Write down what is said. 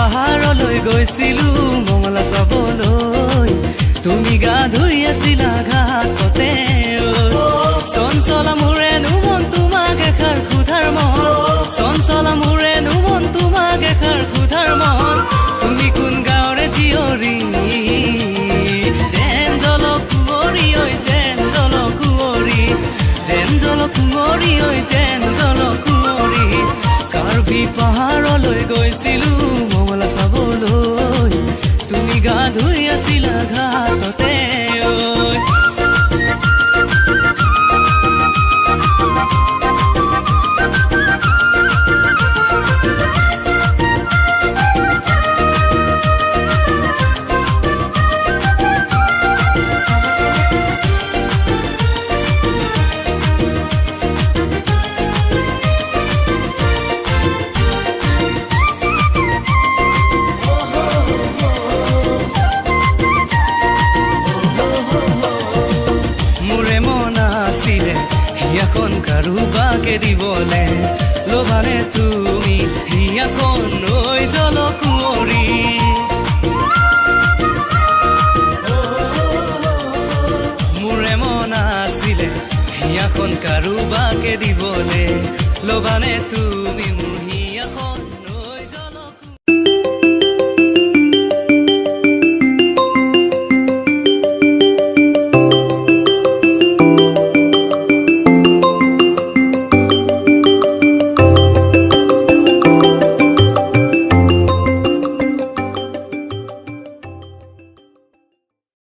পাহাৰলৈ গৈছিলো মঙলা চাবলৈ, তুমি গা ধুই আছিলা ঘাটতে। চঞ্চলা মোৰে মন তোমাক এষাৰ সোধাৰ মন, চঞ্চলা মোৰে মন তোমাক এষাৰ সোধাৰ মন, তুমি কোন গাঁৱৰে জীয়ৰী? যেন জল কুঁৱৰী ঐ, যেন জল কুঁৱৰী, যেন জল কুঁৱৰী ঐ, যেন জল কুঁৱৰী। কাৰ্বি পাহাৰলৈ গৈছিলো মঙলা চাবলৈ, তুমি গা ধুই আছিলা ঘাটতে ঐ। মোৰে মন আছিলে হিয়াখন কাৰোবাকে দিবলে, ল'বানে তুমি হিয়াখন ঐ জল কুঁৱৰী? মোৰে মন আছিলে হিয়াখন কাৰোবাকে দিবলে, ল'বানে তুমি